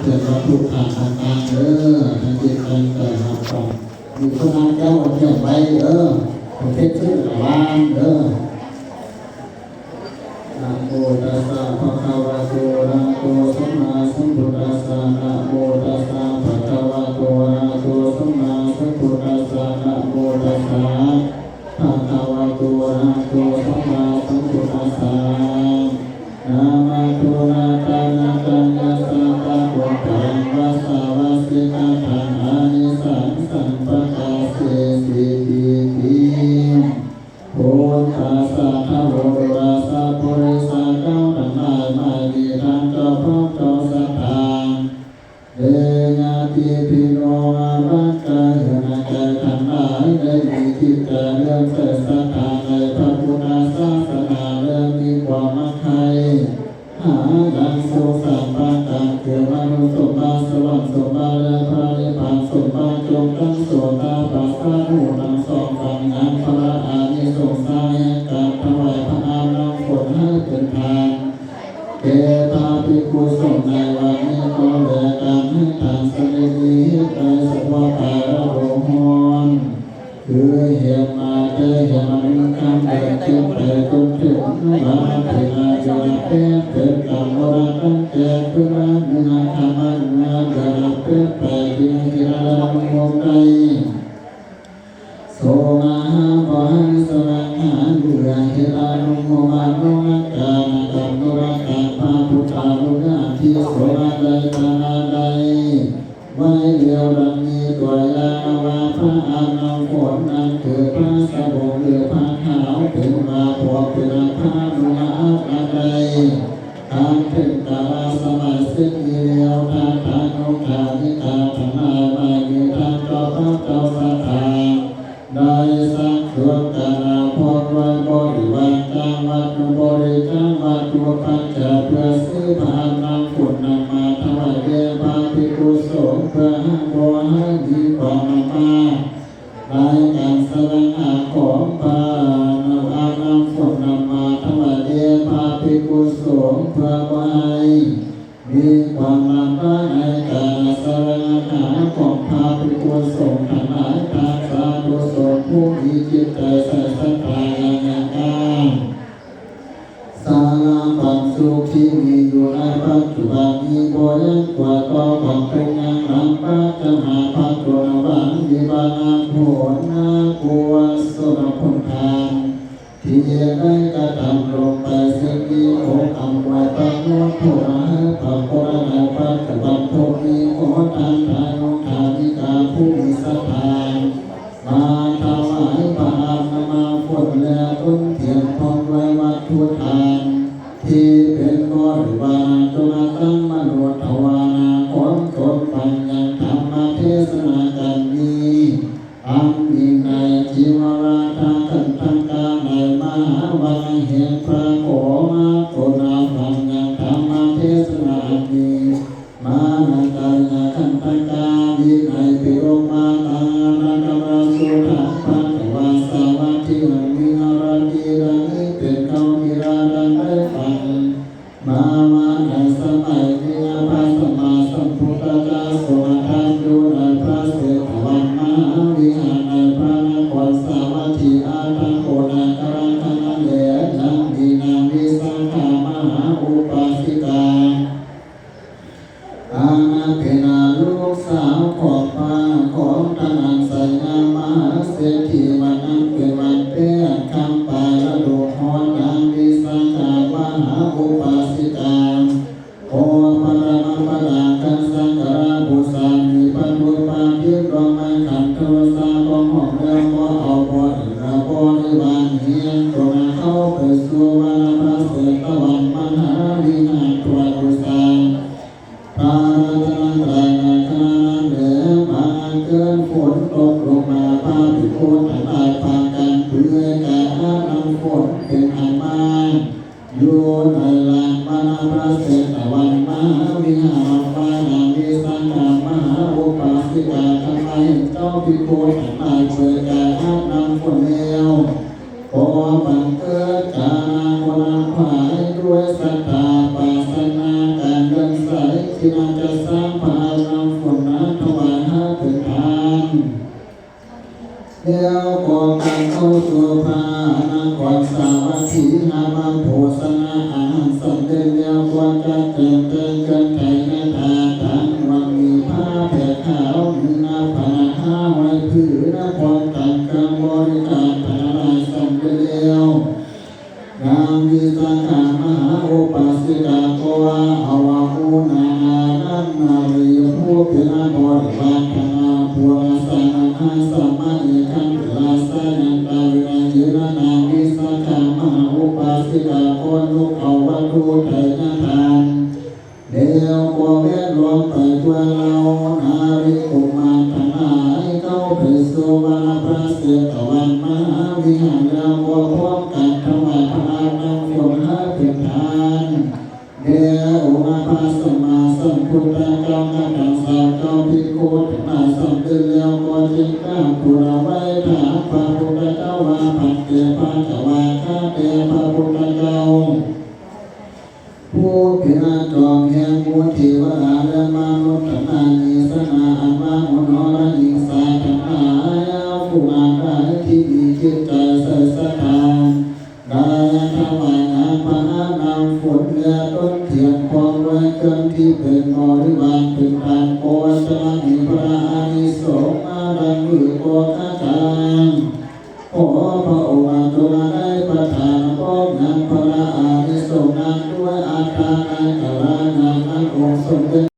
ເປັນວັດຖຸທານຕ່າງໆເດີ ທັງຈິດທັງໃຈຮັບຟັງ ມີຄົນຮັກເຈົ້າກຽມໄວ້ເດີ ປະເພດຊື່ລະວາງເດີ. ນະໂມຕັດສະ ພະຄະວະໂຕ ອະລະຫະໂຕ ສຳມາສຳພຸດທັດສະ ນະໂມຕັດສະ ພະຄະວະໂຕ ອະລະຫະໂຕ ສຳມາສຳພຸດທັດສະ ນະໂມຕັດສະ ພະຄະວະໂຕ ອະລະຫະໂຕ ສຳມາສຳພຸດທັດສະ ນາມະໂທ ນາຕານະຕາຍະສະຕະໂກ ພະລັງວາສາວະສິກະຖາ ອານິສັງສັງປະກາເສ ສິດທິຕິ ໂພຕາສະທະໂວ ໂດລາສະ ປຸລິສະເກົ້າທັງຫຼາຍ ໝາຍມີທັງເຈົ້າພາບເຈົ້າສັດທາ ແລະ ຍາຕິພີ່ນ້ອງອາວັກກະເຮືອນໃນໃຈທັງຫຼາຍ ໄດ້ມີຈິດໃຈເລື່ອມໃສສັດທາໃນພະພຸດທະສາສະໜາ ແລະ ມີຄວາມມັກໃຄ່ຫາຢ່າງສູງສາມປະການ ຄືມະນຸດສົມບັດ ສະຫວັນສົມບັດ ແລະ ພະນິບພານສົມບັດ ຈົ່ງຕັ້ງໂສຕາປະສາດຫູທັງສອງຟັງ ຍັງພະລະອານິສົງສາແຫ່ງການຖວາຍພະອາບນ້ຳຝົນໃຫ້ເປັນທານ ແກ່ພະພິກຂຸສົງໃນວັນນີ້ກໍແລກັນ ໃຫ້ທານຊະນິດນີ້ເຮັດໄດ້ສະເພາະກາຍ ລະດູຮ້ອນ ຄືແຮມມາແຕ່ແຮມມາໜຶ່ງຄ່ຳ ແລະ ເກັບໄປຈົນເຖິງວັນອາທິດ ອາທິດລະແປດເປັນກຳນົດຕັ້ງແຕ່ຄືນາ ມີນາຄາມາເມື່ອເດືອນລະແປດໄປ ຈຶ່ງເຮັດລະນຸໂຮມໄດ້ ໂສມາຫາ ບໍ່ໃຫ້ສະແຫວງຫາເຫຼືອ ເຮັດອະນຸໂຮມານຸນະການ ກັບນຸນະການພະພຸດທານຸຍາດທີ່ໂສມາໄດ້ຕາມາໄດ້ ໄວ້ແລ້ວດັ່ງນີ້ ຕົວຢ່າງວ່າ ພະອາບນ້ຳຝົນນັ້ນຄືຜ້າສະບົງ ຫຼື ຜ້າຂາວ ເປັນວ່າພໍເປັນພະນຸງອາບນ້ຳໄດ້ ຄັນເຖິງກາລະສະໄໝເຊັ່ນນີ້ແລ້ວ ທ່ານທານຸທານິກາທັງຫຼາຍ ໝາຍມີທັງເຈົ້າພາບເຈົ້າສັດທາ ໄດ້ຊັກຊວນກັນນາພ້ອມດ້ວຍບໍລິວານຈາກວັດຖຸບໍລິຈາກວັດຖຸປັດໄຈ ເພື່ອຊື້ຜ້າອາບນ້ຳຝົນນັ້ນມາຖວາຍແດ່ພະພິກຂຸສົງ ເພື່ອຫາບໍ່ໃຫ້ມີຄວາມລຳບາກ ໃນການສະແຫວງຫາຂອງ ພາອາບນ້ຳຝົນນຳມາຖວາຍແດ່ພະພິກຂຸສົງ ເພື່ອບໍ່ໃຫ້ມີຄວາມລຳບາກໃນການສະແຫວງຫາຂອງພະພິກຂຸສົງທັງຫຼາຍ. ທ່ານສາທຸຊົນຜູ້ມີຈິດໃຈໃສສັດທາຢ່າງຫຍັງກາ ສາລະບັນສຸກທີ່ມີຢູ່ໃນປັດຈຸບັນນີ້ ບໍ່ຍັງກວ່າຕໍ່ຄວາມທຸກຍາກລຳບາກຈະມາພັດທົນຫວັງວິບາກຜົນນາກຸສະລະຜົນທານ ທີ່ໄດ້ກະທຳລົງໄປ ເຊິ່ງມີອົງອຳນວຍປະໂຫຍດຜົນໃຫ້ປາກົດໃນປັດຈຸບັນພົບນີ້ ຂໍທ່ານທານຸທານິກາຜູ້ມີສັດທາ ມາຖວາຍພະອາບນ້ຳຝົນ ແລະ ຕົ້ນທຽນ ພ້ອມດ້ວຍວັດຖຸທານ ທີ່ເປັນບໍລິວານ ຈົ່ງຕັ້ງມະໂນທະວານາຂອງຕົນຟັງຍັງທຳມະເທສະນາການນີ້ ອັນມີໃນຈິວະວາທະຄັນທະກາ ໃນມະຫາວັນແຫ່ງພະ ຂໍມາຕົນຟັງຍັງທຳມະເທສະນາອັນນີ້ ມານະກາຍະຄັນທະກາ ວິໄນປິໂດກ ມາຕານະກະມະສຸທັງ ພະຄະວາ ສາວັດຖີ ອັນມີອາລະດີ ດັ່ງນີ້ເປັນເກົ້າກິລາ ດັ່ງໄດ້ຟັງມາວ່າ ໃນສະໄໝທີ່ພະສຳມາສຳພຸດທະເຈົ້າ ຊົງປະທັບຢູ່ໃນພະເຊຕະວັນມະຫາວິຫານ ໃນພະນະຄອນສາວັດຖີ ອາທະໂກນະກະລະຄະນະ ແລະ ຍັງມີນາງວິສາຂາ ມະຫາອຸປາສິກາ ອັນເປັນລູກສາວຂອງພະ ຂອງທ່ານອັນໄຊຍະມະຫາເສດຖີ ວັນນັ້ນເປັນວັນແປດ ຄ່ຳປາຍລະດູຮ້ອນ ນາງວິສາຂາ ມະຫາອຸປາສິກາ ຂໍປະນາມປະດານສັກກາລະບູຊາ ມີວັດຖຸປະທີບ ດອກໄມ້ ຂັນ ທະໂລສາ ຂອງຫອມ ແລ້ວກໍເອົາບໍລິວານແຫ່ງຕົນເຂົ້າໄປສູ່ວັດພະເຊຕະວັນມະຫາວິຫານ ຖວາຍບູຊາ ພະລັດຕະນະໄຕໃນຂະນະນັ້ນແລ ບັງເກີດຝົນຕົກລົງມາ ພະພິກຂຸທັງຫຼາຍພາກັນເປືອຍກາຍອາບນ້ຳຝົນເປັນອັນມາກ ຢູ່ໃນລານວັດພະເຊຕະວັນມະຫາວິຫານ ວ່ານາງວິສາຂາມະຫາອຸປາສິກາທັງຫຼາຍ ເຫັນເຈົ້າພິກຂຸທັງຫຼາຍເປີດກາຍອາບນ້ຳຝົນແລ້ວ ກໍບັງເກີດການນາຄົນຂວາຍດ້ວຍສັດທາປາສນາການເລື່ອມໃສ ທີ່ນາຈະສ້າງ ອາມາໂພຊະນາອາຫານສຳເລັດແລ້ວ ກໍຈັດແຈງແຕ່ງເຄື່ອງໄຖຍະຖາດ ທັງໝົດມີຜ້າແພຂາວ ມີໜ້າຜາໜາຫ້າຮ້ອຍຜືນ ພ້ອມທັງເຄື່ອງບໍລິການທັງຫຼາຍສຳເລັດແລ້ວ. ນາງວິສາຂາມະຫາອຸປາສິກາກໍວ່າ ອະວະໂອນາອານັນນາລີ ຜູ້ເປັນບໍລິວານທັງຫ້າພວກ ອາສານະຫາສາມະເອກັນຕິລາຊາຍັນຕາວິນະເຍນະ ນາງວິສາຂາມະຫາອຸປາສິກາກໍຍົກເອົາວັດຖຸໄຖຍະທານ ແລ້ວກໍແວດລ້ອມໄປທົ່ວເຫຼົ່ານາຣີກຸມານທັງຫຼາຍ ເຂົ້າໄປສູ່ວັດພະເຊຕະວັນມະຫາວິຫານ ແລ້ວກໍພ້ອມກັນຖວາຍພະອາບນ້ຳຝົນໃຫ້ເປັນທານແດ່ອົງພະສຳມາສຳພຸດທະເຈົ້າ ກັບທັງຊາວເຈົ້າພິກຂຸທັງຫຼາຍສຳເລັດແລ້ວ ກໍຈຶ່ງກາບທູນໄຫວ້ຖາມພະພຸດທະເຈົ້າວ່າ ພັນເຕ ພະຄະວາ ຂ້າແດ່ພະພຸດ